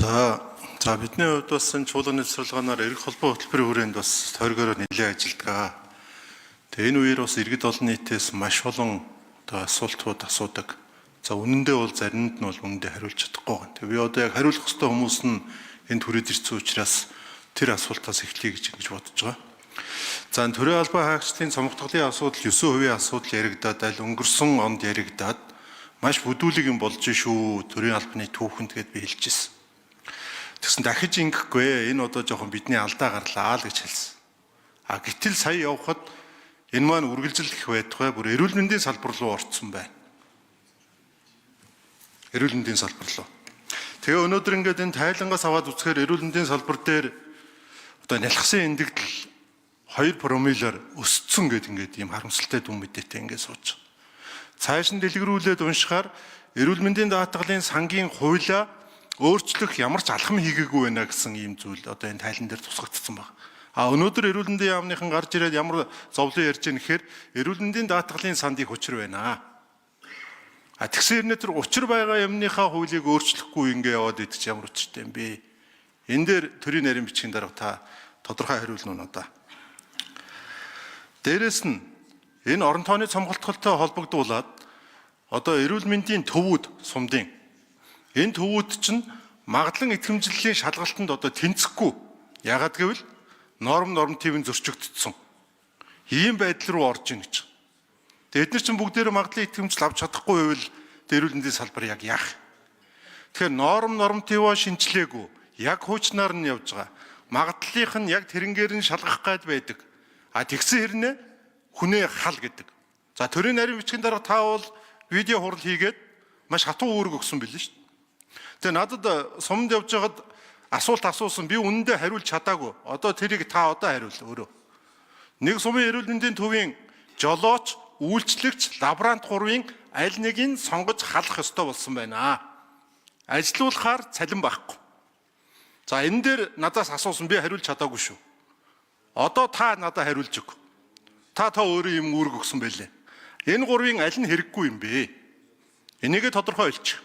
За, бидний хувьд бас энэ чуулганы цэцэрлэгаанаар эрх холбоо хөтөлбөрийн хүрээнд бас тойргороо нэлээд ажилладаг. Тэгээ энэ үеэр бас иргэд олон нийтээс маш олон одоо асуултууд асуудаг. За, үнэндээ бол заримд нь бол үнэндээ хариулж чадахгүй байна. Тэгээ би одоо яг хариулах ёстой хүмүүс нь энд хүрээд ирсэн учраас тэр асуултаас эхлэе гэж ингэж бодож байгаа. За, энэ төрийн албан хаагчдын цомготголын асуудал 9% асуудал яригадаад, аль өнгөрсөн онд яригадаад маш бүдүүлэг юм болж шүү төрийн албаны түүхэнд гэд би хэлж ирсэн. Тэгсэн дахиж ингэхгүй, энэ одоо жоохон бидний алдаа гарлаа л гэж хэлсэн. А гэтэл сая явхад энэ маань үргэлжлэх байтугай бүр эрүүл мэндийн салбар руу орцсон байна. Эрүүл мэндийн салбар руу. Тэгээ өнөөдөр ингээд энэ тайлангаас аваад үзэхээр эрүүл мэндийн салбар дээр одоо нялхсан эндэгдэл 2 промиллаар өсцөн гэд ингээд ийм харамсалтай дүн мэдээтэй ингээд сууж. Цааш нь дэлгэрүүлээд уншихаар эрүүл мэндийн даатгалын сангийн хуулиа өөрчлөх ямар ч алхам хийгээгүй байна гэсэн ийм зүйл одоо энэ тайлан дээр тусгагдсан байна. А өнөөдөр эрүүл мэндийн яамныхан гарч ирээд ямар зовлон ярьж байгаа нэхэр эрүүл мэндийн даатгалын санд их учир байна. А тэгсэн хэрнээ тэр учир байгаа юмныхаа хуулийг өөрчлөхгүй ингээ яваад идэх ямар учиртай юм бэ? Энэ дээр төрийн нарийн бичгийн дарга та тодорхой хариулна уу надаа? Дээрэс нь энэ орон тооны цомголтголтой холбогдуулаад одоо эрүүл мэндийн төвүүд, сумдын энэ төвүүд чинь магадлан итгэмжлэлийн шалгалтанд одоо тэнцэхгүй. Ягаад гэвэл норм норматив нь зөрчигдсөн. Ийм байдал руу орж ийн гэж. Тэгээ эдгээр чинь бүгдээрээ магадлан итгэмжил авч чадахгүй байвал эрүүл мэндийн салбар яг яах? Тэгэхээр норм нормативоо шинчлээгүй. Яг хуучнаар нь явж байгаа. Магадлалынх нь яг тэрнгээр нь шалгах гад байдаг. А тэгсэн хэрнээ хүнээ хал гэдэг. За, төрийн нарийн бичгийн дарга та бол видео хурал хийгээд маш хатуу үүрэг өгсөн билээ шүү дээ. Тэгээ надад суманд явж байхад асуулт асуусан, би үнэндээ хариулж чадаагүй. Одоо тэрийг та одоо хариул өөрөө. Нэг сумын эрүүл мэндийн төвийн жолооч, үйлчлэгч, лаборант гурвын аль нэгийг сонгож халах ёстой болсон байна. Ажилуулахаар цалин байхгүй. За, энэ дээр надаас асуусан, би хариулж чадаагүй шүү. Одоо та надад хариулж өг. Та өөрөө юм үүрэг өгсөн байлээ. Энэ гурвын аль нь хэрэггүй юм бэ? Энийгээ тодорхой хэлчих.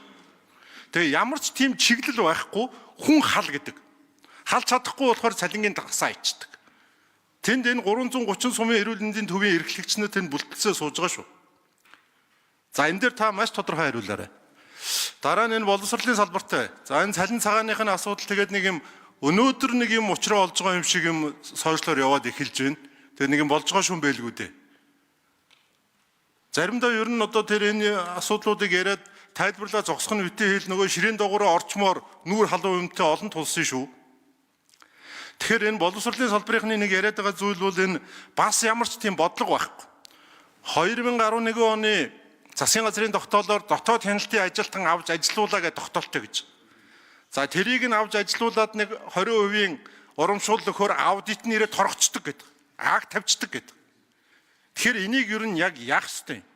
Тэгээ ямар ч тийм чиглэл байхгүй хүн хал гэдэг. Халж чадахгүй болохоор цалингийн дагсаа ичдэг. Тэнд энэ 330 сумын эрүүл мэндийн төвийн эрхлэгч нар тэнд бүлтэлсээ сууж байгаа шүү. За, энэ дээр та маш тодорхой хариулаарай. Дараа нь энэ боловсролын салбартай. За, энэ цалин цагааных нь асуудал тэгээд нэг юм өнөөдөр нэг юм учраа олж байгаа юм шиг юм сошиалор яваад эхэлж байна. Тэгээд нэг юм болж байгаа шүн байлгүй дээ. Заримдаа ер нь одоо тэр энэ асуудлуудыг яриад тайлбарлаа зогсох нь битгий хэл, нөгөө ширээн дагуураа орчмоор нүүр халуун юмтай олон тулсан шүү. Тэгэхээр энэ боловсролын салбарынхны нэг яриад байгаа зүйл бол энэ бас ямар ч тийм бодлого байхгүй. 2011 оны засгийн газрын тогтоолоор дотоод хяналтын ажилтан авч ажилуулаа гэж тогтоолтой гэж. За, тэрийг нь авч ажилуулад нэг 20%-ийн урамшуул өгөхөөр аудит нэрээ торгоцдог гэдэг. Акт тавьчихдаг гэдэг. Тэгэхээр энийг ер нь яг яах ёстой юм?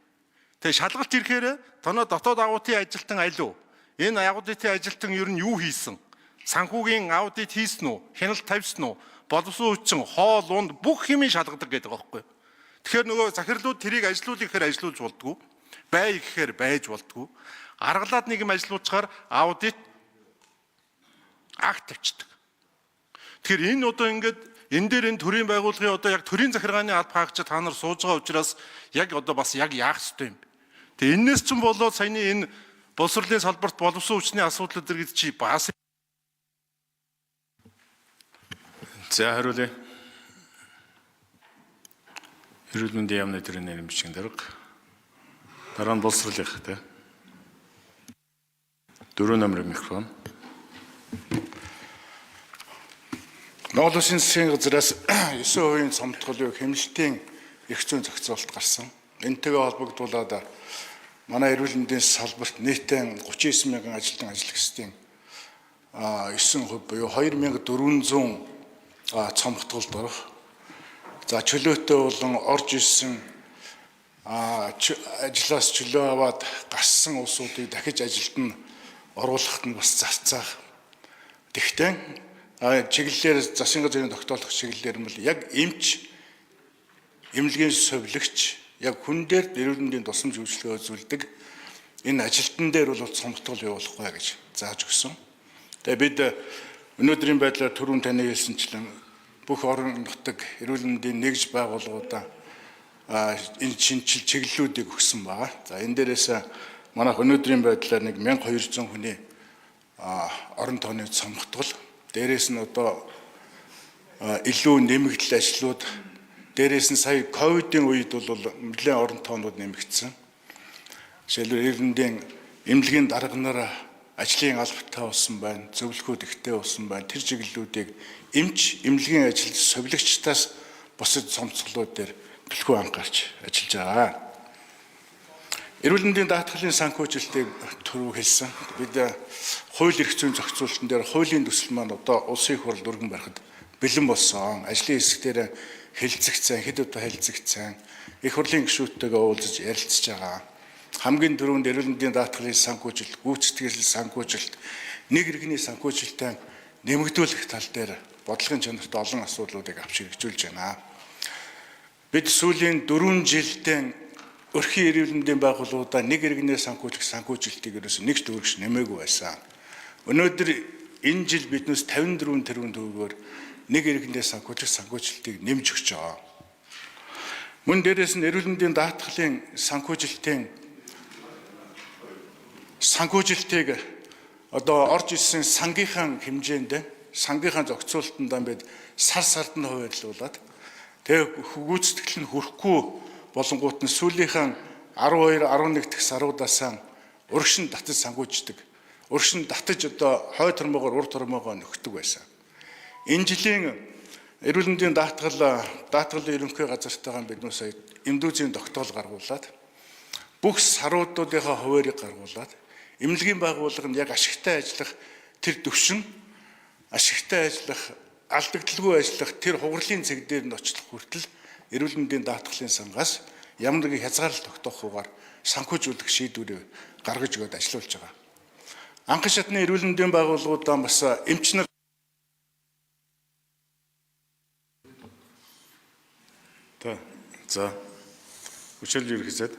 Тэгээ шалгалт ирэхээр тоноо дотоод аудитын ажилтан аль вэ? Энэ аудитын ажилтан ер нь юу хийсэн? Санхүүгийн аудит хийсэн үү? Хяналт тавьсан уу? Боловсон хүчин, хоол унд бүх юмыг шалгадаг гэдэг байгаа байхгүй юу? Тэгэхээр нөгөө захирлууд тэрийг ажилуулах гэхээр ажилуулж болдгоо. Бай гэхээр байж болдгоо. Аргалаад нэг юм ажилуулчихаар аудит акт тавьчихдаг. Тэгэхээр энэ одоо ингээд энэ дээр энэ төрийн байгууллагын одоо яг төрийн захиргааны алба хаагчид та нар сууж байгаа учраас яг одоо бас яг яах ёстой юм бэ? Тэгээ энэс ч болоод саяны энэ боловсролын салбарт боловсон хүчний асуудал өдр гэж чи бас За, хариулъя. Эрүүл мэндийн яамны төрийн нарийн бичгийн дарга. Дараа нь боловсролынх тий. 4 номерын микрофон. Монгол Улсын засгийн газраас 9% цомтголын хэмнэлтийн эрх зүйн зохицуулалт гарсан. Энтэйгээ холбогдуулаад манай эрүүл мэндийн салбарт нийтдээ 39 мянган ажилтан ажиллагчдын 9% буюу 2400 цомтголд орох. За, чөлөөтэй болон орж ирсэн ажлаас чөлөө аваад гарсан улсуудыг дахиж ажилд нь оруулахад нь бас зарцаах. Тэгтээ чиглэлээр засгийн газрын тогтоолох чиглэлээр нь бол яг эмч, эмнэлгийн совилогч, яг хүн дээр эрүүл мэндийн тусламж үйлчилгээ үзүүлдэг энэ ажилтан дээр бол цомтгол явуулахгүй гэж зааж өгсөн. Тэгээ бид өнөөдрийн байдлаар түрүүн таны хэлсэнчлэн бүх орон нутаг эрүүл мэндийн нэгж байгууллагуудаа энэ шинжил чиглэлүүдийг өгсөн байгаа. За энэ дээрээс манайх өнөөдрийн байдлаар нэг 1200 хүний орон тооны цомготгол, дээрээс нь одоо илүү нэмэгдэл ажлууд, дээрээс нь сая ковидын үед бол нэлээд орон тоонууд нэмэгдсэн. Жишээлбэл эрүүл мэндийн эмнэлгийн дарга нар ажлын албатай болсон байна, зөвлөхүүд ихтэй болсон байна. Тэр чиглэлүүдийг эмч, эмнэлгийн ажилд совилогчдаас бусад цомцголууд дээр түлхүү анхаарч ажиллаж байгаа. Эрүүл мэндийн даатгалын санхүүжилтийг түрүү хэлсэн. Бид хууль эрх зүйн зохицуулалтын дээр хуулийн төсөл маань одоо улсын их хурлд өргөн барихад бэлэн болсон. Ажлын хэсэг дээр хэлцэгцэн, хэд удаа хэлцэгцэн, их хурлын гишүүдтэйгээ уулзаж ярилцж байгаа. Хамгийн түрүүнд эрүүл мэндийн даатгалын санхүүжилт, гүйцэтгэл санхүүжилт, нэг иргэний санхүүжилтээ нэмэгдүүлэх тал дээр бодлогын чанарт олон асуудлуудыг авч хэрэгжүүлж байна. Бид сүүлийн 4 жилдээ өрхийн эрүүл мэндийн байгууллагуудаа нэг иргэнээр санхүүжих санхүүжилтийг ерөөсөө нэг ч төгрөгч нэмээгүй байсан. Өнөөдөр энэ жил биднээс 54 тэрбум төгрөгөөр нэг иргэндээ санхүүжих санхүүжилтийг нэмж өгч байгаа. Мөн дээрээс нь эрүүл мэндийн даатгалын санхүүжилтийн санхүүжилтийг одоо орж ирсэн сангийнхаа хэмжээнд сангийнхаа зохицуултанд бид сар сард нь хуваарлуулад тэгээ гүйцэтгэл нь хүрэхгүй болонгууд нь сүүлийнхээ 12 11 дэх саруудаас урагшин татаж санхүүждэг. Урагшин татаж одоо хой тормоогоор ур тормоогоо нөхдөг байсан. Энэ жилийн эрүүл мэндийн даатгал даатгалын ерөнхий газартайгаа бид нөө сая эмдүүзийн тогтоол гаргуулад бүх саруудынхаа хуваарийг гаргуулад эмнэлгийн байгууллага нь яг ашигтай ажиллах тэр төвшин ашигтай ажиллах алдагдaltaгүй ажиллах тэр хугарлын цэг дээр нь очлох хүртэл эрүүл мэндийн даатгалын сангаас ямар нэгэн хязгаарлалт тогтоохгүйгээр санхүүжүүлэх шийдвэрийг гаргаж өгөөд ажиллуулж байгаа. Анхан шатны эрүүл мэндийн байгууллагуудаа бас эмч нар За. Хүчил ерөнхий сайд.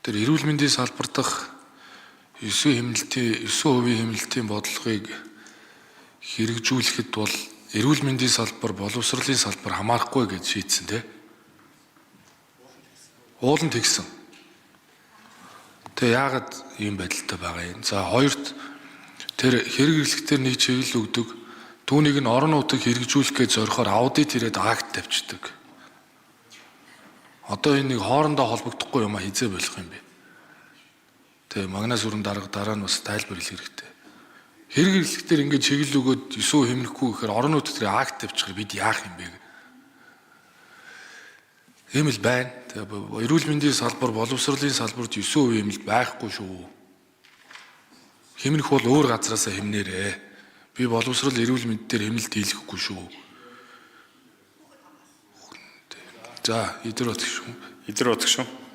Тэр эрүүл мэндийн салбар дахь 9 хэмнэлтийн 9% хэмнэлтийн бодлогыг хэрэгжүүлэхэд бол эрүүл мэндийн салбар, боловсролын салбар хамаарахгүй гэж шийдсэн тий. Уулан тэгсэн. Тэгээ яагаад ийм байдалтай байгаа юм? За хоёрт тэр хэрэг эрлэгтэр нэг чиглэл өгдөг. Түүнийг нь орон нутаг хэрэгжүүлэх гэж зорихоор аудит ирээд акт тавьчихдаг. Одоо энэ нэг хоорондоо холбогдохгүй юм а хизээ болох юм бэ? Тэгээ магнаа сүрэн дарга дараа нь бас тайлбар хэлэх хэрэгтэй. Хэрэг эрлэгтэр ингээд чиглэл өгөөд 9% хэмнэхгүй гэхээр орон нутаг дээр акт тавьчихаар бид яах юм бэ? Ийм л байна. Тэгээ эрүүл мэндийн салбар, боловсролын салбарт 9% хэмнэлт байхгүй шүү. Хэмнэх бол өөр газраасаа хэмнээрээ. Би боловсрол эрүүл мэнд дээр хэмнэлт хийлгэхгүй шүү. За, Идэр бат гишүүн. Идэр бат гишүүн.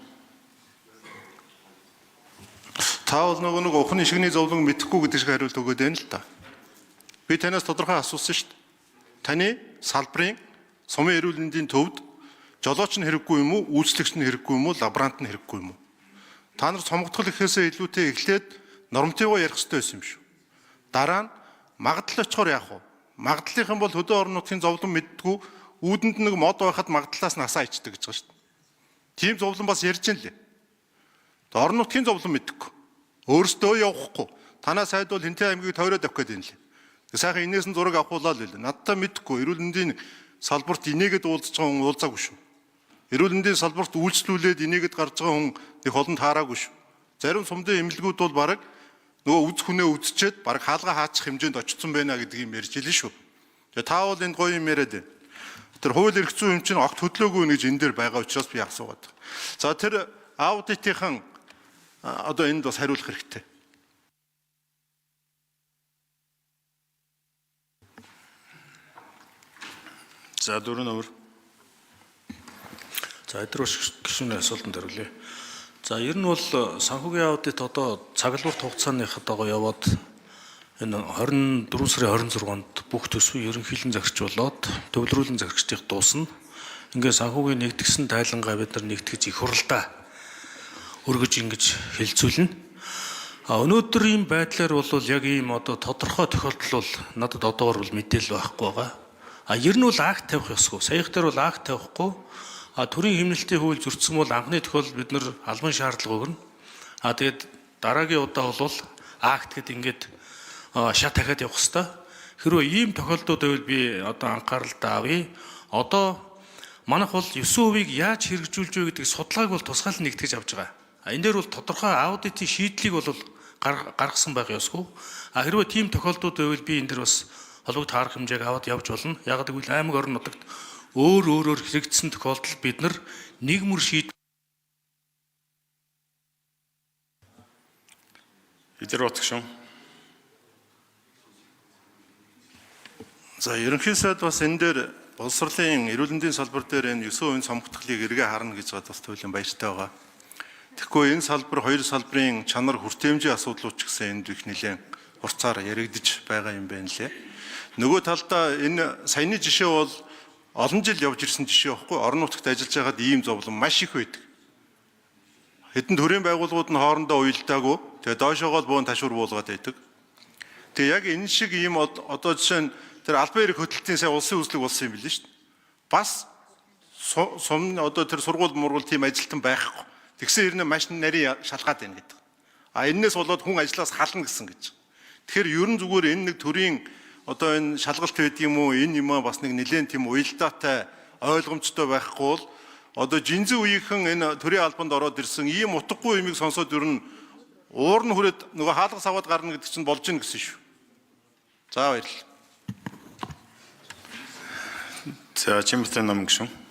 Та бол нөгөө нэг ухны шигний зовлон мэдэхгүй гэдэг шиг хариулт өгөөд байна л да. Би танаас тодорхой асуусан шүү дээ. Таны салбарын сумын эрүүл мэндийн төвд жолооч нь хэрэггүй юм уу, үйлчлэгч нь хэрэггүй юм уу, лаборант нь хэрэггүй юм уу? Та нар цомготгол гэхээсээ илүүтэй эхлээд нормативоо ярих хэрэгтэй байсан юм шүү. Дараа нь магадлал очихоор яах вэ? Магадлалынхан бол хөдөө орон нутгийн зовлон мэддгүү үүдэнд нэг мод байхад магадлалаас насаа ичдэг гэж байгаа шүү дээ. Тийм зовлон бас ярьж ин лээ. Орон нутгийн зовлон мэддэггүй. Өөрсдөө явахгүй. Танаа сайд бол Хинтээ аймгийг тойроод явах гээд юм лээ. Сайхан энээс нь зураг авахулаа л лээ. Надтай мэдхгүй. Эрүүл мэндийн салбарт инээгээд уулзж байгаа хүн уулзаагүй шүү. Эрүүл мэндийн салбарт үйлчлүүлээд инээгээд гарч байгаа хүн нэг олон таараагүй шүү. Зарим сумдын эмнэлгүүд бол бараг нөгөө үз хүнээ үзчихэд бараг хаалга хаачих хэмжээнд очсон байна гэдэг юм ярьж илээ шүү. Тэгээ та бол энд гоё юм яриад байна. Тэр хууль эрх зүйн юм чинь огт хөдлөөгүй гэж энэ дээр байгаа учраас би асуугаад. За тэр аудитынхан одоо энд бас хариулах хэрэгтэй. За дөрөв нөмөр. За эдгээр гишүүний асуултанд хариулъя. За ер нь бол санхүүгийн аудит одоо цаглуурт хугацааныхад дагуу яваад энэ 24 сарын 26-нд бүх төсвийн ерөнхийлөн захирч болоод төвлөрүүлэн захирчдыг дуусна. Ингээ санхүүгийн нэгдгсэн тайлангаа бид нар нэгтгэж их хурлаа өргөж ингэж хэлцүүлнэ. А өнөөдөр ийм байдлаар бол яг ийм одоо тодорхой тохиолдол бол надад одоогор бол мэдээлэл байхгүй байгаа. А ер нь бол акт тавих ёсгүй. Саях дээр бол акт тавихгүй. А төрийн хэмнэлтийн хууль зөрчсөн бол анхны тохиолдолд бид нар албан шаардлага өгнө. А тэгээд дараагийн удаа бол акт гэд ингээд шат дахиад явах хэвээр. Хэрвээ ийм тохиолдлууд байвал би одоо анхааралтай авъя. Одоо манайх бол 9%-ийг яаж хэрэгжүүлж вэ гэдэг судалгааг бол тусгаал нэгтгэж авч байгаа. А энэ дээр бол тодорхой аудитын шийдлийг бол гаргасан байх ёсгүй. А хэрвээ тийм тохиолдлууд байвал би энэ дээр бас холбогд таарах хэмжээг аваад явж болно. Яг гэвэл аймаг орон нутагт өөр өөрөөр хэрэгжсэн тохиолдолд бид нар нэг мөр шийд Эдэр бат гишүүн. За ерөнхий сайд бас энэ дээр боловсролын эрүүл мэндийн салбар дээр энэ 9% цомгтголыг эргээ харна гэж бас туйлын баяртай байгаа. Тэгэхгүй энэ салбар хоёр салбарын чанар хүртээмжийн асуудлууд ч гэсэн энд их нэлээд хурцаар яригдж байгаа юм байна лээ. Нөгөө талдаа энэ саяны жишээ бол олон жил явж ирсэн жишээ байхгүй орон нутагт ажиллаж байхад ийм зовлон маш их байдаг. Хэдэн төрийн байгууллагууд нь хоорондоо уялдаагүй. Тэгээ доошоогоо л бөөн ташуур буулгаад байдаг. Тэгээ яг энэ шиг ийм одоо жишээ нь тэр албан эрх хөдлөлтийн сая улсын үзлэг болсон юм билээ шүү дээ. Бас сум одоо тэр сургууль мургуул тийм ажилтан байхгүй. Тэгсэн хэрнээ маш нарийн шалгаад байна гэдэг. А эннээс болоод хүн ажлаас хална гэсэн гэж. Тэгэхээр ерөн зүгээр энэ нэг төрийн одоо энэ шалгалт байдаг юм уу энэ юм аа бас нэг нэлээд тийм уялдаатай ойлгомжтой байхгүй бол одоо жинзэн үеийнхэн энэ төрийн албанд ороод ирсэн ийм утгагүй юмыг сонсоод ер нь уур нь хүрээд нөгөө хаалга саваад гарна гэдэг чинь болж гин гэсэн шүү. За баярлалаа. За Чимбэртэй ном гишүүн.